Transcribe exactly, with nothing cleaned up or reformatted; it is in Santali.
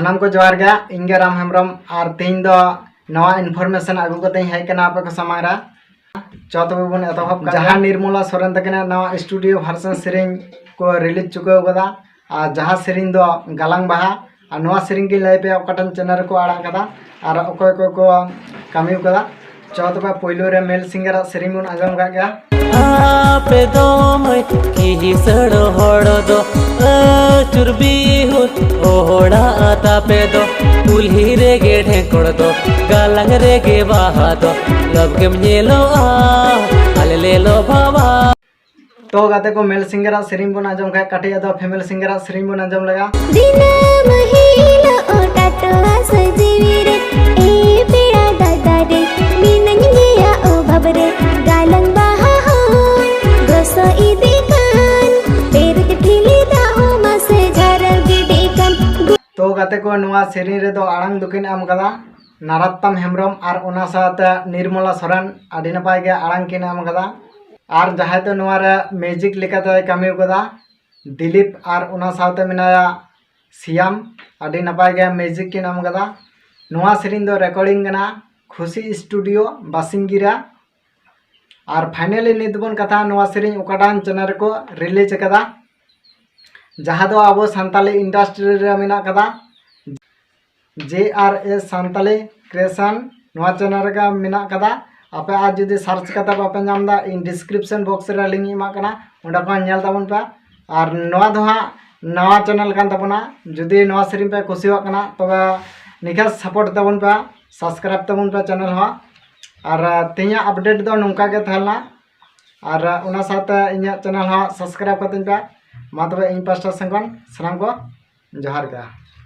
ᱥᱟᱱᱟᱢ ᱠᱚ ᱡᱚᱦᱟᱨ ᱜᱮ, ᱤᱧ ᱜᱮ ᱨᱟᱢ ᱦᱮᱢᱵᱨᱚᱢ᱾ ᱟᱨ ᱛᱮᱦᱮᱧ ᱫᱚ ᱱᱟᱣᱟ information ᱟᱹᱜᱩ ᱠᱟᱛᱮᱧ ᱦᱮᱡ ᱠᱟᱱᱟ ᱟᱯᱮ ᱠᱚ ᱥᱟᱢᱟᱝ ᱨᱮ᱾ ᱪᱚ ᱛᱚᱵᱮ ᱵᱚᱱ ᱮᱛᱚᱦᱚᱵ ᱠᱟᱜ ᱜᱮ᱾ ᱡᱟᱦᱟᱸ ᱱᱤᱨᱢᱚᱞᱟ ᱥᱚᱨᱮᱱ ᱛᱟᱹᱠᱤᱱᱟᱜ ᱱᱟᱣᱟ studio version ᱥᱮᱨᱮᱧ ᱠᱚ release ᱪᱩᱠᱟᱹᱣ ᱠᱟᱫᱟ, ᱟᱨ ᱡᱟᱦᱟᱸ ᱥᱮᱨᱮᱧ ᱫᱚ ᱜᱟᱞᱟᱝ ᱵᱟᱦᱟ᱾ ᱟᱨ ᱱᱚᱣᱟ ᱥᱮᱨᱮᱧ ᱜᱤᱧ ᱞᱟᱹᱭ ᱯᱮᱭᱟ ᱚᱠᱟᱴᱟᱜ channel ᱨᱮᱠᱚ ᱟᱲᱟᱜ ᱠᱟᱫᱟ ᱟᱨ ᱚᱠᱚᱭ ᱚᱠᱚᱭ ᱠᱚ ᱠᱟᱹᱢᱤ ᱠᱟᱫᱟ᱾ ᱪᱚ ᱛᱚᱵᱮ ᱯᱳᱭᱞᱳ ᱨᱮ male singer ᱟᱜ ᱥᱮᱨᱮᱧ ᱵᱚᱱ ᱟᱸᱡᱚᱢ ᱠᱟᱜ ᱜᱮ᱾ ᱟᱯᱮ ᱫᱚ ᱢᱟᱹᱭ ᱠᱤᱥᱟᱹᱬ ᱦᱚᱲ ᱫᱚ ᱟᱹᱪᱩᱨ ᱵᱤᱦᱩᱨ ᱚᱲᱟᱜ ᱛᱟᱯᱮ ᱫᱚ ᱠᱩᱞᱦᱤ ᱨᱮᱜᱮ ᱰᱷᱮᱸᱠᱚᱲ ᱫᱚ ᱜᱟᱞᱟᱝ ᱨᱮᱜᱮ ᱵᱟᱦᱟ ᱫᱚ ᱞᱚᱵᱽ ᱜᱮᱢ ᱧᱮᱞᱚᱜᱼᱟ ᱟᱞᱮ ᱞᱮ ᱞᱚᱵᱷᱟᱣᱟ᱾ ᱛᱚ ᱜᱟᱛᱮ ᱠᱚ, male singer ᱟᱜ ᱥᱮᱨᱮᱧ ᱵᱚᱱ ᱟᱸᱡᱚᱢ ᱠᱷᱟᱡ, ᱠᱟᱹᱴᱤᱡ ᱟᱫᱚ female singer ᱟᱜ ᱥᱮᱨᱮᱧ ᱵᱚᱱ ᱟᱸᱡᱚᱢ ᱞᱮᱜᱟ᱾ ᱫᱤᱱᱟᱹᱢ ᱦᱤᱞᱳᱜ ᱴᱟᱴᱣᱟ ᱥᱟᱹᱡᱤᱣᱤ ᱨᱮ, ᱮ ᱯᱮᱲᱟ ᱫᱟᱫᱟ ᱨᱮ, ᱢᱤᱱᱟᱹᱧ ᱜᱮᱭᱟ ᱚᱵᱷᱟᱵ ᱨᱮ, ᱜᱟᱞᱟᱝ ᱵᱟᱦᱟ ᱦᱚᱸ ᱜᱚᱥᱚ ᱤᱫᱤ ᱠᱟᱱ, ᱯᱮᱨᱮᱡ ᱴᱷᱤᱞᱤ ᱫᱟᱜ ᱦᱚᱸ ᱢᱟᱥᱮ ᱡᱷᱟᱨ ᱜᱤᱰᱤ ᱠᱟᱱ᱾ ᱛᱚ ᱜᱟᱛᱮ ᱠᱚ, ᱱᱚᱣᱟ ᱥᱮᱨᱮᱧ ᱨᱮᱫᱚ ᱟᱲᱟᱝ ᱫᱚᱠᱤᱱ ᱮᱢ ᱠᱟᱫᱟ ᱱᱟᱨᱟᱛᱛᱟᱢ ᱦᱮᱢᱵᱨᱚᱢ ᱟᱨ ᱚᱱᱟ ᱥᱟᱶᱛᱮ ᱱᱤᱨᱢᱚᱞᱟ ᱥᱚᱨᱮᱱ, ᱟᱹᱰᱤ ᱱᱟᱯᱟᱭ ᱜᱮ ᱟᱲᱟᱝ ᱠᱤᱱ ᱮᱢ ᱠᱟᱫᱟ᱾ ᱟᱨ ᱡᱟᱦᱟᱸᱭ ᱫᱚ ᱱᱚᱣᱟ ᱨᱮ music ᱞᱮᱠᱟᱛᱮᱭ ᱠᱟᱹᱢᱤ ᱠᱟᱫᱟ ᱫᱤᱞᱤᱯ, ᱟᱨ ᱚᱱᱟ ᱥᱟᱶᱛᱮ ᱢᱮᱱᱟᱭᱟ ᱥᱤᱭᱟᱢ, ᱟᱹᱰᱤ ᱱᱟᱯᱟᱭ ᱜᱮ music ᱠᱤᱱ ᱮᱢ ᱠᱟᱫᱟ᱾ ᱱᱚᱣᱟ ᱥᱮᱨᱮᱧ ᱫᱚ recording ᱠᱟᱱᱟ ᱠᱷᱩᱥᱤ studio ᱵᱟᱥᱤᱝᱜᱤᱨᱟ᱾ ᱟᱨ finally ᱱᱤᱛ ᱵᱚᱱ ᱠᱟᱛᱷᱟ ᱱᱚᱣᱟ ᱥᱮᱨᱮᱧ ᱚᱠᱟᱴᱟᱜ channel ᱨᱮᱠᱚ release ᱠᱟᱫᱟ, ᱡᱟᱦᱟᱸ ᱫᱚ ᱟᱵᱚ ᱥᱟᱱᱛᱟᱞᱤ industry ᱨᱮ ᱢᱮᱱᱟᱜ ᱠᱟᱫᱟ J R S Santali creation, ᱱᱚᱣᱟ channel ᱨᱮᱜᱮ ᱢᱮᱱᱟᱜ ᱠᱟᱫᱟ᱾ ᱟᱯᱮ ᱟᱨ ᱡᱩᱫᱤ search ᱠᱟᱛᱮ ᱵᱟᱯᱮ ᱧᱟᱢ ᱮᱫᱟ, ᱤᱧ description box ᱨᱮ link ᱤᱧ ᱮᱢᱟᱜ ᱠᱟᱱᱟ, ᱚᱸᱰᱮ ᱠᱷᱚᱱ ᱧᱮᱞ ᱛᱟᱵᱚᱱ ᱯᱮ᱾ ᱟᱨ ᱱᱚᱣᱟ ᱫᱚ ᱦᱟᱸᱜ ᱱᱟᱣᱟ channel ᱠᱟᱱ ᱛᱟᱵᱚᱱᱟ᱾ ᱡᱩᱫᱤ ᱱᱚᱣᱟ ᱥᱮᱨᱮᱧ ᱯᱮ ᱠᱩᱥᱤᱭᱟᱜ ᱠᱟᱱᱟ, ᱛᱚᱵᱮ ᱱᱤᱠᱷᱟᱹ support ᱛᱟᱵᱚᱱ ᱯᱮ, subscribe ᱛᱟᱵᱚᱱ ᱯᱮ channel ᱦᱚᱸ᱾ ᱟᱨ ᱛᱮᱦᱮᱧᱟᱜ update ᱫᱚ ᱱᱚᱝᱠᱟ ᱜᱮ ᱛᱟᱦᱮᱸ ᱞᱮᱱᱟ᱾ ᱟᱨ ᱚᱱᱟ ᱥᱟᱶᱛᱮ ᱤᱧᱟᱹᱜ channel ᱦᱚᱸ subscribe ᱠᱟᱹᱛᱤᱧ ᱯᱮ᱾ ᱢᱟ ᱛᱚᱵᱮ ᱤᱧ ᱯᱟᱥᱴᱟ ᱥᱮᱱ ᱠᱷᱚᱱ ᱥᱟᱱᱟᱢ ᱠᱚ ᱡᱚᱦᱟᱨ ᱜᱮ᱾